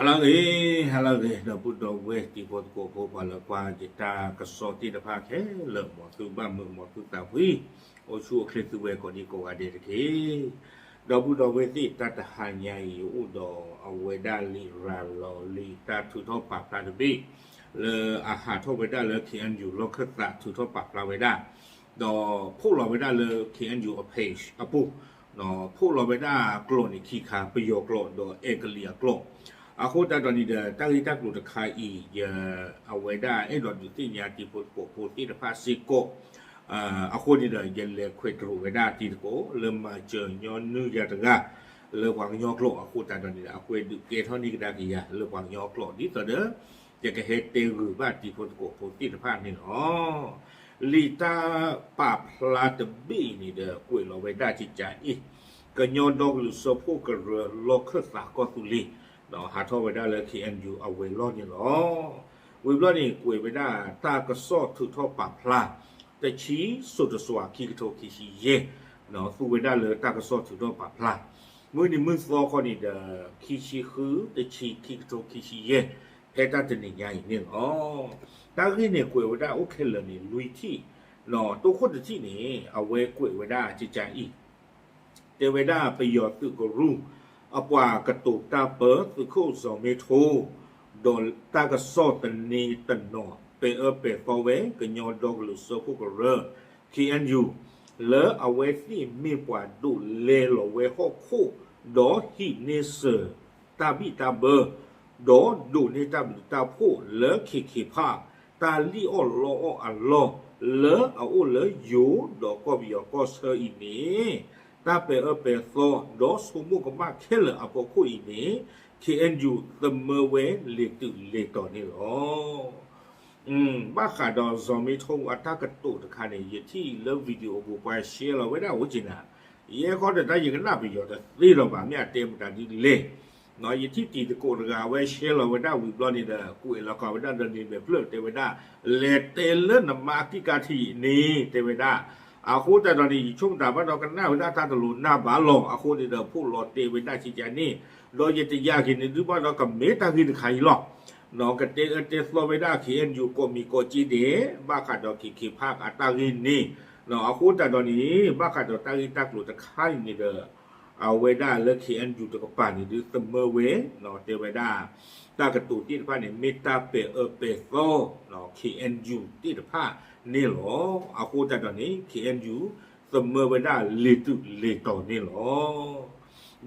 ဟါလၢအဂ့ၤ, ဟါလၢအဂ့ၤ ဒီပုၢ်ဒီဝဲၢ်တံၤဖိသကိးဖိ ပှၤလၢကွၢ်ယတၢ်ကစီၣ်သ့ၣ်တဖၣ်ခဲလၢာ် မ်သုဘၣ်မုာ်မ်သုသးဖှံ, အိၣ်ဆူၣ်အိၣ်ချ့သုဝဲကိးဒံကိးဂၤဒဲးတက့ၢ်. ဒီပုၢ်ဒီဝဲၢ်သ့ၣ် တၢ်တဟါညါအံၤ အိၣ်ဒီးအဝဲဒၣ်လံာ်ရၤလီၤလံာ်တၢ်ထုးထီၣ်ပာ်ဖျါတဘ့ၣ် လၢအဟးထီၣ်ဝဲဒၣ်လၢ ခ့ၣ်အဲၣ်ယူၣ် လီၢ်ခၢၣ်သးထုးထီၣ်ပာ်ဖျါဝဲဒၣ် ဒီးဖီၣ်လီၤဝဲဒၣ်လၢ ခ့ၣ်အဲၣ်ယူၣ် အ page အပူၤ, ဖီၣ်လီၤဝဲဒၣ်ကျိာ်န့ၣ်ခံခါ ပယီၤကျိာ်ဒီးအဲကလံးအကျိာ်. အဃိသတးဒီးန့ၣ်ဒီး တၢ်ဂ့ၢ်တၢ်ကျိၤတခါအံၤ ယ အဝဲဒၣ်အဲၣ်ဒိးဒုးသ့ၣ်ညါတံၤဖိသကိးဖိသ့ၣ်တဖၣ်စ့ၢ်ကီး, အဃိန့ၣ်ဒီး ယလဲၤခွဲးတရိးဝဲဒၣ်တံၤသကိး လၢမၤစၢၤညီနုၢ်ယၤတဂၤ လၢပှၤကညီကျိာ်အဃိသတးဒီးန့ၣ်ဒီး အကွဲးဒုးကဲထီၣ်န့ၢ်ကဒါက့ၤယၤလၢပှၤကညီကျိာ် ဒ်သိးဒီး ယကဟဲတဲဂုာ်ဘၣ်တံၤဖိသကိးဖိသ့ၣ်တဖၣ်န့ၣ်လီၤ. လံာ်တၢ်ပာ်ဖျါတဘ့ၣ်အံၤန့ၣ်ဒီး ကွဲးလီၤဝဲဒၣ်ကကးအံၤ, ကညီဒီကလုာ်စၢဖှိၣ်ကရၢလီၢ်ခၢၣ်သးကီၢ်သူလ့ၤ, ဟးထီၣ်ဝဲဒၣ်လၢ ခ့ၣ်အဲၣ်ယူၣ် အဝဲၤလီၢ်န့ၣ်လီၤ. ဝံၤဘျီန့ၣ် ကွဲးဝဲဒၣ်တၢ်ကစီၣ်ထုးထီၣ်ပာ်ဖျါ တဆံ စိၤတစွၤ ခံကထိခံဆံယဲၢ်, သူဝဲဒၣ်လၢတၢ်ကစီၣ်ထုးထီၣ်ပာ်ဖျါ မုၢ်နံၤမုၢ်သီခီန့ၣ်ဒီး ခံဆံဃု တဆံ ခံကထိခံဆံယဲၢ်, ဖဲတၢ်တနံၤညါအံၤန့ၣ်လီၤ. တၢ်ဂ့ၢ်န့ၣ် ကွဲးဝဲဒၣ်အိၣ်ခဲလၢာ်န့ၣ် လွံၢ်ထံၣ်, တိခိၣ်တထံၣ်န့ၣ် အဝဲကွဲးဝဲဒၣ်ကကးအံၤ, တဲဝဲဒၣ်ပယီၤသုးကရူၢ် အပှၤကတိၤတၢ်ပၢ သုးခိၣ်စီၤမ့ထိ ဒီးတၢ်ကစီၣ်သန့တနီၤ ပဲာ်အၢပဲာ်သီဝဲ ကညီဒီကလုာ်စၢဖှိၣ်ကရၢ ခ့ၣ်အဲၣ်ယူၣ် လၢအဝဲသ့ၣ်မ့ၢ်ပှၤဒိးလဲလီၤဝဲဟီၣ်ခိၣ် ဒီးဟံးန့ၢ်စၢၤတၢ်ဘံၣ်တၢ်ဘၢ ဒီးဒိးန့ၢ်တၢ်ဘျုးတၢ်ဖှိၣ်လၢ ခ့ၣ်ခ့ၣ်ဖး တၢ်လံၣ်အီၣ်လီအီၣ်အလီၢ် လၢအအိၣ်လၢယိၤဒီးကီၢ်ပယီၤကီၢ်ဆၢအံၤန့ၣ် တၢ်ပဲာ်အၢပဲာ်သီ ဒီးဆိကမိၣ်ကမၣ်ခဲလၢာ်အဖီခိၣ်အံၤန့ၣ် ခ့ၣ်အဲၣ်ယူၣ် သမၢဝဲလ့ၤတုၤလ့ၤတီၤန့ၣ်လီၤ. ဘၣ်ဃးဒီးစီၤမ့ထိအတၢ်ကတိၤတခါန့ၣ် ယထံၣ်လၢ video ပူၤ ပှၤ share လီၤဝဲဒၣ်အိၣ်က့ၤနၤ, ယဲခီဒီးတၢ်ယကနၣ်ပယီၤတသ့လီၤဘၣ် မ့ၢ်အတဲမတၤဒ်လဲၣ်. ယထံၣ်တံၤသကိးတဂၤ အဝဲ share လီၤဝဲဒၣ်ဝံၤဘျီန့ၣ်ဒီး ကွဲးလီၤဃာ်ဝဲဒၣ်ဒီးန့ၣ် မဲာ်ဖျၢၣ်တဲဝဲဒၣ် လဲၤတဲလၢနမါအကံၢ်ကါထံးန့ၣ် တဲဝဲဒၣ်. အဃိသတးဒီးန့ၣ် ယဆိကမိၣ်တၢ်ဘၣ်ဒီးကနၣ်ဝဲဒၣ်တၢ်တလိၤနၢ်ဘၣ်လီၤ. အဃိန့ၣ်ဒီး ဖိးလီၤတဲဝဲဒၣ်ကကးန့ၣ်, ဒီးယတယာ်က့ၤန့ၣ်ဒုးဘၣ်ဒီးကမ့ၢ်တၢ်ဂ့ၢ်တခါအံၤလီၤ. ကတဲအၢတဲသီဝဲဒၣ် ခ့ၣ်အဲၣ်ယူၣ် ကိးမံၤကိးကၠ့ဒဲး ဘၣ်ဃးဒီး ခ့ၣ်ခ့ၣ်ဖး အတၢ်ဂ့ၢ်န့ၣ်, အဃိသတးဒီးန့ၣ် ဘၣ်ဃးဒီးတၢ်ဂ့ၢ်တၢ်ကျိၤတခါအံၤန့ၣ်ဒီး အဝဲဒၣ်လၢ ခ့ၣ်အဲၣ်ယူၣ် တကပၤန့ၣ်ဒုး သမၢဝဲ တဲဝဲဒၣ် တၢ်ကတိၤသ့ၣ်တဖၣ်န့ၣ် မ့ၢ်တၢ်ပဲာ်အၢပဲာ်သီ ခ့ၣ်အဲၣ်ယူၣ် သ့ၣ်တဖၣ်န့ၣ်လီၤ. အဃိသတးဒီးန့ၣ် ခ့ၣ်အဲၣ်ယူၣ် သမၢဝဲဒၣ်လ့ၤတုၤလ့ၤတီၤန့ၣ်လီၤ.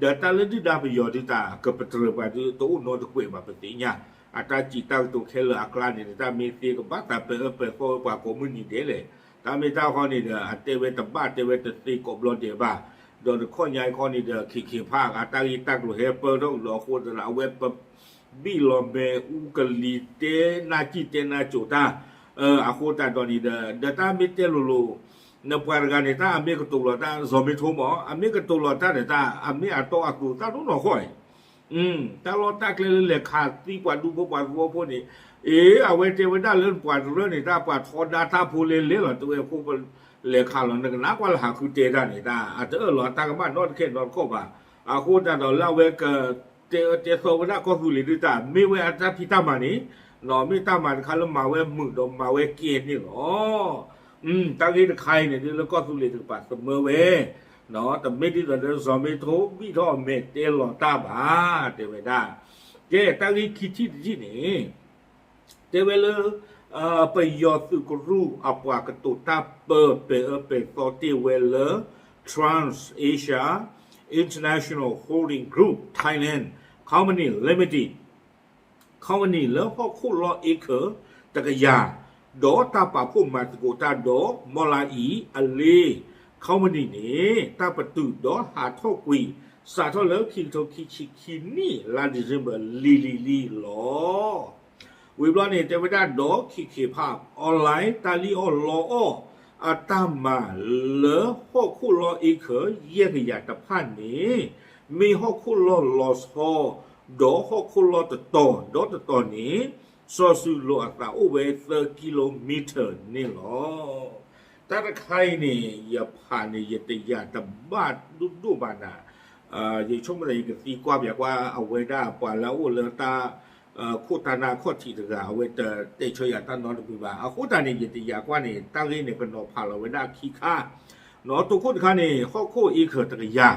ဒီးတၢ်လၢဒုၣ်ဒါပယီၤဒုးတၢ်ကပတြၢၤပှၤဒုး တအိၣ်နီတကွဲးဘၣ်ပသ့ၣ်ညါ, အတၢ်စံးတၢ်ကတိၤခဲလၢာ်အကျါန့ၣ် တၢ်မ့ၢ်သ့ကဘၣ်သးပဲာ်အၢပဲာ်သီဝဲပှၤကိးမုၢ်နံၤဒဲးလဲၣ်. တၢ်မ့ၢ်တၢ်ဃီန့ၣ်ဒီး အတဲဝဲတဘၣ်တဲဝဲတသ့ကိးဘျီဒဲးဘၣ်. ဒီးတခီညါအံၤခီန့ၣ်ဒီး ခ့ၣ်ခ့ၣ်ဖးအတၢ်ဂ့ၢ်တၢ်ကျိၤဟဲပၢထီၣ်ကဒီးအဃိဒီး အဝဲပ ဘံၣ်လီၤမဲာ်အူကလံၤတဲနၢ်စံၣ်တဲနၢ်စိၤတၢ်, အဃိသတးဒီးန့ၣ်ဒီး ဒီးတၢ်မ့ၢ်တဲလိၤလိၤ နပှၤတဂၤန့ၣ် တၢ်အမ့ၢ်ကတိၤလီၤတၢ် စီၤမ့ထိမး အမ့ၢ်ကတိၤလီၤတၢ်ဒီးတၢ် အမ့ၢ်အတီအသိးတၢ်တအိၣ်နီၢ်ဃီအံၤ, တၢ်လီၢ်တၢ်ကျဲလၢလဲၤခးသံပှၤဒူဖိပှၤသဝီဖိန့ၣ်, အ့ အဝဲတဲဝဲဒၣ်လၢပှၤတရၢန့ၣ် တၢ်ပှၤထီဒါတၢ်ဖိလဲၤလဲၤလီၤ တဲဝဲဖိ လဲၤခးလီၤ နကနၣ်ကွၢ်လၢဟးဃုတဲတၢ်န့ၣ် တၢ်အတအၢၣ်လီၤအတၢ်ကမၣ်နီတခဲနီတခီၣ်ဘၣ်. အဃိသတးဒီးလၢအဝဲက တဲအၢတဲသီဝဲဒၣ်ကီၢ်သူလ့ၤဒုးတၢ် မ့ၢ်ဝဲအတၢ်ဖံးတၢ်မၤန့ၣ်, မ့ၢ်တၢ်မၤတခါလၢမၤဝဲမုာ်ဒီးမၤဝဲကဲန့ၣ်လီၤ. တၢ်ဂ့ၢ်တခါအံၤန့ၣ်ဒုးလၢကီၢ်သူလ့ၤတကပၤသမၢဝဲ, တမ့ၢ်ဒ်သိးလၢစီၤမ့ထိဘံၣ်ထီၣ်အမဲာ်တဲလီၤတၢ်ဘၣ် တဲဝဲဒၣ်. ကဲ တၢ်ဂ့ၢ်ခံထံၣ်တထံၣ်န့ၣ် တဲဝဲလၢ ပယီၤသုးကရူၢ်အပှၤကတိၤတၢ်ပၢ ပဲာ်အၢပဲာ်သီတ့ၢ်ဝဲလၢ Trans Asia International Holding Group Thailand Company Limited Company လၢဟီၣ်ခိၣ်လီၢ်အ့ခၢၣ်တကယၤ, ဒီးတၢ်ပာ်ဖှိၣ်မၤသကိးတၢ်ဒီး မီၢ်လါအံၤအလ့ company န့ၣ် တၢ်ပတုာ်ဒီးဟးထီၣ်ကွံာ် စးထီၣ်လၢခံကထိခံဆံခံနံၣ် လါ December လံၤလံၤလံၤလီၤ. ဝံၤဘျီန့ၣ် တဲဝဲဒၣ်ဒီး ခ့ၣ်ခ့ၣ်ဖး online တၢ်လံၣ်အီၣ်လီအီၣ် အတၢ်မၤလၢဟီၣ်ခိၣ်လီၢ်အ့ခၢၣ် ယဲၢ်ကယၤတဖၣ်န့ၣ် မ့ၢ်ဟီၣ်ခိၣ်လီၢ်လီၤဆီ ဒီးဟီၣ်ခိၣ်လီၢ်တတီၤဒီးတတီၤန့ၣ် စီၤစုၤလိာ်အသးအိၣ်ဝဲ သၢ kilometer န့ၣ်လီၤ. တၢ်တခါအံၤန့ၣ် ယဖးန့ၣ် ယတယာ်တဘၣ်ဒိၣ်ဒိၣ်ဘၣ်နၤ, ယဆိကမိၣ်သး ယကသံကွၢ်ပၠးကွၢ် အဝဲဒၣ်ပှၤလၢအအိၣ်လၢတၢ် ခိၣ်တၢ်နၢ်ခီၣ်ထံးတဂၤ အဝဲတတဲဆၢယၤတၢ်နီတမံၤဘၣ်. အဃိသတးန့ၣ် ယတယာ်ကွၢ်န့ၣ် တၢ်ဂ့ၢ်န့ၣ် ကနီၤဖးလီၤဝဲဒၣ်ခံခါ, နီၣ် တိခိၣ်တခါန့ၣ် ဟီၣ်ခိၣ် acre တကယၤ,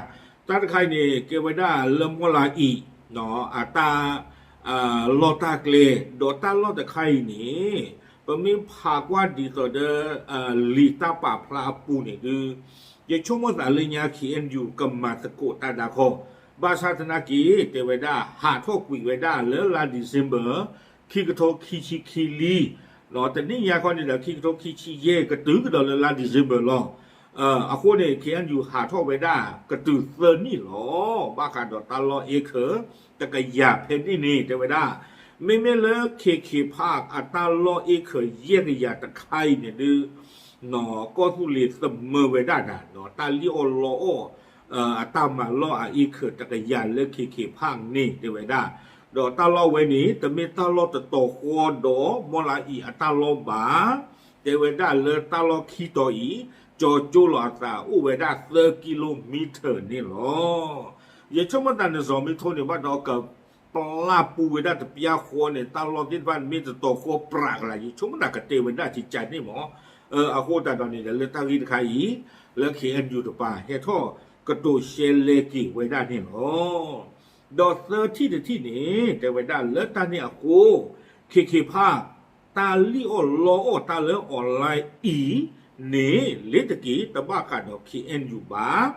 တၢ်တခါအံၤန့ၣ် ကဲဝဲဒၣ်လၢမီၢ်လးအံၤ အတၢ် လီၢ်တၢ်ကျဲ, ဒီးတၢ်လီၢ်တခါအံၤန့ၣ် ပမ့ၢ်ဖးကွၢ်ဒ်သိးဒီး လံာ်တၢ်ပာ်ဖျါအပူၤန့ၣ်ဒုး ယဆိကမိၣ်သးလၢညါ ခ့ၣ်အဲၣ်ယူၣ် ကမၤသကိးတၢ်ဒါခီ, ဘၣ်ဆၣ်သနာ်က့ တဲဝဲဒၣ် ဟးထီၣ်ကွံာ်ဝဲဒၣ်လၢလါ December ခံကထိခံဆံခံလံ, ဒီးတနံၣ်ညါခီန့ၣ်ဒီး ခံကထိခံဆံယဲၢ် ကတုၤကဒီးလၢလါ December လီၤ. အဃိန့ၣ် ခ့ၣ်အဲၣ်ယူၣ် ဟးထီၣ်ဝဲဒၣ်ကတုၤသၢနံၣ်လီၤ. ဘၣ်ဃးဒီးတၢ်လီၢ် acre တကယၤဖဲန့ၣ်န့ၣ် တဲဝဲဒၣ် မ့မ့ၢ်လၢ ခ့ၣ်ခ့ၣ်ဖး အတၢ်လီၢ် acre ယဲၢ်ကယၤတခါအံၤန့ၣ်ဒုး ကီၢ်သူလ့ၤသမၢဝဲဒၣ်ဒၣ် တၢ်လံၣ်အီၣ်လီအီၣ် အတၢ်မၤလီၢ်အ acre တကယၤလၢ ခ့ၣ်ခ့ၣ်ဖးန့ၣ် တဲဝဲဒၣ်, ဒီးတၢ်လီၢ်ဝဲန့ၣ် တမ့ၢ်တၢ်လီၢ်တတီၤဃီဒီး မီၢ်လးအံၤအတၢ်လီၢ်ဘၣ်, တဲဝဲဒၣ်လၢတၢ်လီၢ်ခံတီၤအံၤ ကၠီၤကၠိလီၤအသးအိၣ်ဝဲဒၣ်သၢ kilometer န့ၣ်လီၤ. ယဆိကမိၣ်သးန့ၣ် စီၤမ့ထိန့ၣ် ဘၣ်ဒီးကပျၢ်ပူဝဲဒၣ်တပျၢ်ဃီန့ၣ် တၢ်လီၢ်သ့ၣ်တဖၣ်န့ၣ် မ့ၢ်တတီၤဃီပြးကလး ယဆိကမိၣ်သးကတဲဝဲဒၣ်ကကန့ၣ်မး, အဃိသတးဒီးန့ၣ်ဒီး လၢတၢ်ဂ့ၢ်တခါအံၤ လၢ ခ့ၣ်အဲၣ်ယူၣ် တပၤ ဟဲထီၣ်ကတိၤရှဲလဲက့ၤဝဲဒၣ်န့ၣ်လီၤ. ဒီးသၢထံၣ်တထံၣ်န့ၣ် တဲဝဲဒၣ်လၢတၢ်န့ၣ်အဃိ ခ့ၣ်ခ့ၣ်ဖး တၢ်လံၣ်အီၣ်လီအီၣ်တၢ်လၢ online အံၤန့ၣ် လ့ၤတက့ၤ တဘၣ်ဃးဒီး ခ့ၣ်အဲၣ်ယူၣ် ဘၣ်,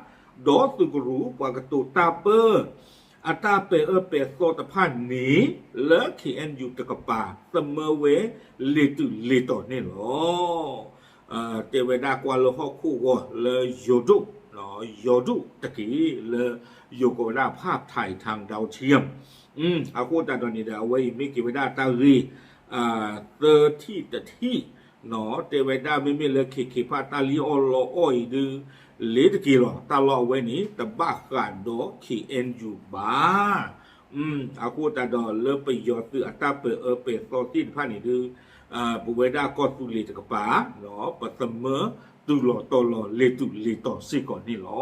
ဒီးသုးကရူၢ်ပှၤကတိၤတၢ်ပၢ အတၢ်ပဲာ်အၢပဲာ်သီတဖၣ်န့ၣ် လၢ ခ့ၣ်အဲၣ်ယူၣ် တကပၤ သမၢဝဲလ့ၤတုၤလ့ၤတီၤန့ၣ်လီၤ. တဲဝဲဒၣ်ကွၢ်လၢဟီၣ်ခိၣ်ဂီၤလၢယိၤဒိၣ်, ယိၤဒိၣ်တက့ၢ် လၢယိၤကိးဝဲဒၣ် ဖးထံးထၣ် ဒဝ်ထံယၢၣ်, အဃိသတးဒီးန့ၣ်ဒီး အဝဲအံၤမ့ၢ်က့ၤဝဲဒၣ်တၢ်ဂ့ၢ် သၢထံၣ်တထံၣ်, တဲဝဲဒၣ်မ့မ့ၢ်လၢ ခ့ၣ်ခ့ၣ်ဖး တၢ်လံၣ်အီၣ်လီအီၣ်အံၤဒုး လ့ၤတက့ၤလီၤ တၢ်လီၢ်အဝဲန့ၣ် တဘၣ်ဃးဒီး ခ့ၣ်အဲၣ်ယူၣ် ဘၣ်. အဃိသတးဒီးလၢပယီၤသုးအတၢ်ပဲာ်အၢပဲာ်သီသ့ၣ်တဖၣ်န့ၣ်ဒုး ပဝဲဒၣ်ကီၢ်သူလ့ၤတကပၤ ပသမၢတုၤလီၤတီၤလီၤလ့ၤတုၤလ့ၤတီၤစ့ၢ်ကီးန့ၣ်လီၤ.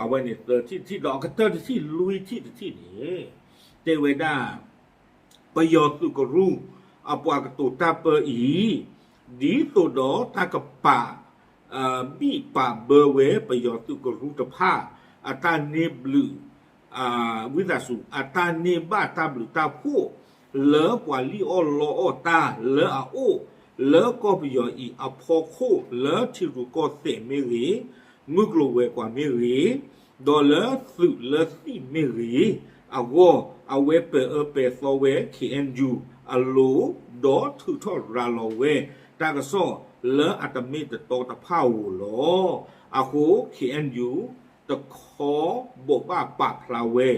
အဝဲန့ၣ်သၢထံၣ်တထံၣ် ဒီးအကတၢၢ်တထံၣ်လွံၢ်ထံၣ်တထံၣ်န့ၣ် တဲဝဲဒၣ် ပယီၤသုးကရူၢ် အပှၤကတိၤတၢ်ပၢအံၤ ဒ်သိးဒီးတၢ်ကပာ် ဘံၣ်ပာ်ဘၢဝဲပယီၤသုးကရူၢ်တဖၣ် အတၢ်န့ၢ်ဘျုး ဝံသးစူၤ အတၢ်န့ၢ်ဘၣ်တၢ်ဘျုးတၢ်ဖှိၣ် လၢပှၤလံၣ်အီၣ်လီအီၣ်တၢ်လၢအအိၣ် လၢကီၢ်ပယီၤအံၤအဖီခိၣ် လၢထံရူၢ်ကီၢ်သဲးမ့ၢ်ဂ့ၤ, မုၢ်ကျိၤဝဲၤကွာ်မ့ၢ်ဂ့ၤ, ဒီးလၢသုးလၢသံၣ်မ့ၢ်ဂ့ၤ, အဂီၢ် အဝဲပဲာ်အၢပဲာ်သီဝဲ ခ့ၣ်အဲၣ်ယူၣ် အလိၤ, ဒီးထုးထီၣ်ရၤလီၤဝဲ တၢ်ကစီၣ်လၢအတမ့ၢ်တတီတဖၣ်ဧိၤလီၤ. အဃိ ခ့ၣ်အဲၣ်ယူၣ် တခီဘိးဘၣ်ပာ်ဖျါဝဲ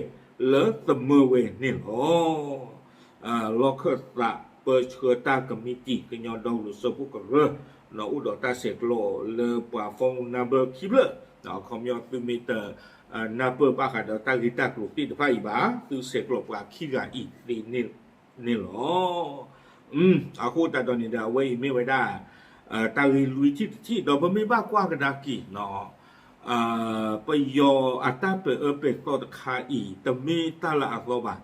လၢသမၢဝဲန့ၣ်လီၤ. လီၢ်ခၢၣ်သးပၢဆှၢတၢ်ကမံးတံာ် ကညီဒီကလုာ်စၢဖှိၣ်ကရၢ အိၣ်ဒီးတၢ်ဆဲးကျိးလၢပှၤ phone number ခံဖျၢၣ်, ခီပညီသုမ့ၢ်တနၢ်ပၢၢ်ဘၣ်ဃးဒီးတၢ်ဂ့ၢ်တၢ်ကျိၤသ့ၣ်တဖၣ်အံၤဘၣ် သုဆဲးကျိးပှၤခံဂၤအံၤသ့န့ၣ်လီၤ. အဃိသတးဒီးန့ၣ်ဒီး အဝဲအံၤမ့ၢ်ဝဲဒၣ် တၢ်ဂ့ၢ်လွံၢ်ထံၣ်တထံၣ် ဒီးပမ့ၢ်ဘၣ်ကွၢ်ကဒါက့ၤ ပယီၤအတၢ်ပဲာ်အၢပဲာ်သီတခါအံၤ တမ့ၢ်တၢ်လၢအသီဘၣ်.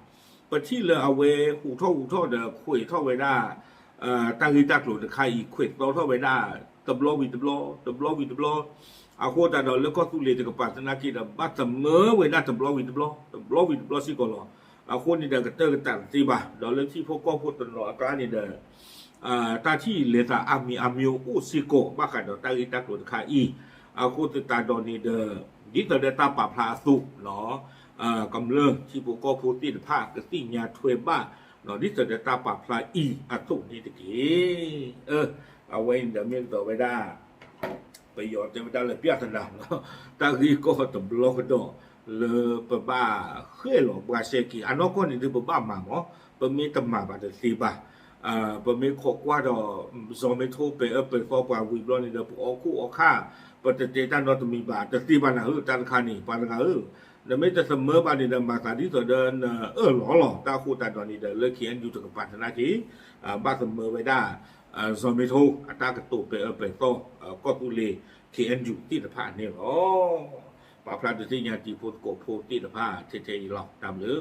ပထံၣ်လၢအဝဲဟူးထီၣ်ဟူးထီၣ်ဒီးခွဲးထီၣ်ဝဲဒၣ် တၢ်ဂ့ၢ်တၢ်ကျိၤတခါအံၤ ခွဲးသီထီၣ်ဝဲဒၣ် တဘျီဝံၤတဘျီ တဘျီဝံၤတဘျီ, အဃိသတးဒီးလၢကီၢ်သူလ့ၤတကပၤသနာ်က့ဒီး ဘၣ်သမၢဝဲဒၣ်တဘျီဝံၤတဘျီ တဘျီဝံၤတဘျီစ့ၢ်ကီးလီၤ. အဃိန့ၣ်ဒီးကတၢၢ်ကတၢၢ်တသ့ဘၣ် ဒီးလၢထံဖိကီၢ်ဖိတနီၤအကျါန့ၣ်ဒီး တၢ်ထံၣ်လဲၤသးအါမံၤအါမံၤအိၣ်စ့ၢ်ကီး ဘၣ်ဃးဒီးတၢ်ဂ့ၢ်တၢ်ကျိၤတခါအံၤ, အဃိသတးဒီးန့ၣ်ဒီး ဒ်သိးဒီးတၢ်ပာ်ဖျါအသိး ကမျၢၢ်ထံဖိကီၢ်ဖိသ့ၣ်တဖၣ်ကသ့ၣ်ညါထွဲဘၣ် ဒ်သိးဒီးတၢ်ပာ်ဖျါအံၤအသိးန့ၣ်တက့ၢ်. အဝဲန့ၣ်ဒီးမ့ၢ်ကဒီးဝဲဒၣ် ပယီၤတဲဝဲဒၣ်လၢ ပြဿနာ တၢ်ဂ့ၢ်ကီၢ်တဘျီကဒီး လၢပဘၣ်ဃဲၣ်လီၤဘှါရှဲက့ၤ အနီၢ်ကီၢ်န့ၣ်ဒုးပဘၣ်မၤမး ပမ့ၢ်တမၤဘၣ်တသ့ဘၣ်. ပမ့ၢ်ခိးကွၢ်ဒီး စီၤမ့ထိပဲာ်အၢပဲာ်သီပှၤဝံၤဘျီန့ၣ်ဒီး ပအီၣ်ခိၣ်အီၣ်ခၣ် ပတတဲတၢ်နီတမံၤဘၣ် တသ့ဘၣ်နၤဧၢ တၢ်တခါန့ၣ် ပှၤတဂၤဧၢ, နမ့ၢ်တသမၢဘၣ်န့ၣ်ဒီး မၤသးဒ်သိးဒီးနအၢၣ်လီၤလီၤ တၢ်ဃိသတးဒီးန့ၣ်ဒီး လၢ ခ့ၣ်အဲၣ်ယူၣ် တကပၤသနာ်က့ ဘၣ်သမၢဝဲဒၣ် စီၤမ့ထိ အတၢ်ကတိၤပဲာ်အၢပဲာ်သီ ကီၢ်သူလ့ၤ ခ့ၣ်အဲၣ်ယူၣ် သ့ၣ်တဖၣ်န့ၣ်လီၤ. ပာ်ဖျါဒုးသ့ၣ်ညါတံၤဖိသကိးဖိသ့ၣ်တဖၣ်ထဲထဲအံၤလီၤ. တၢ်ဘျုး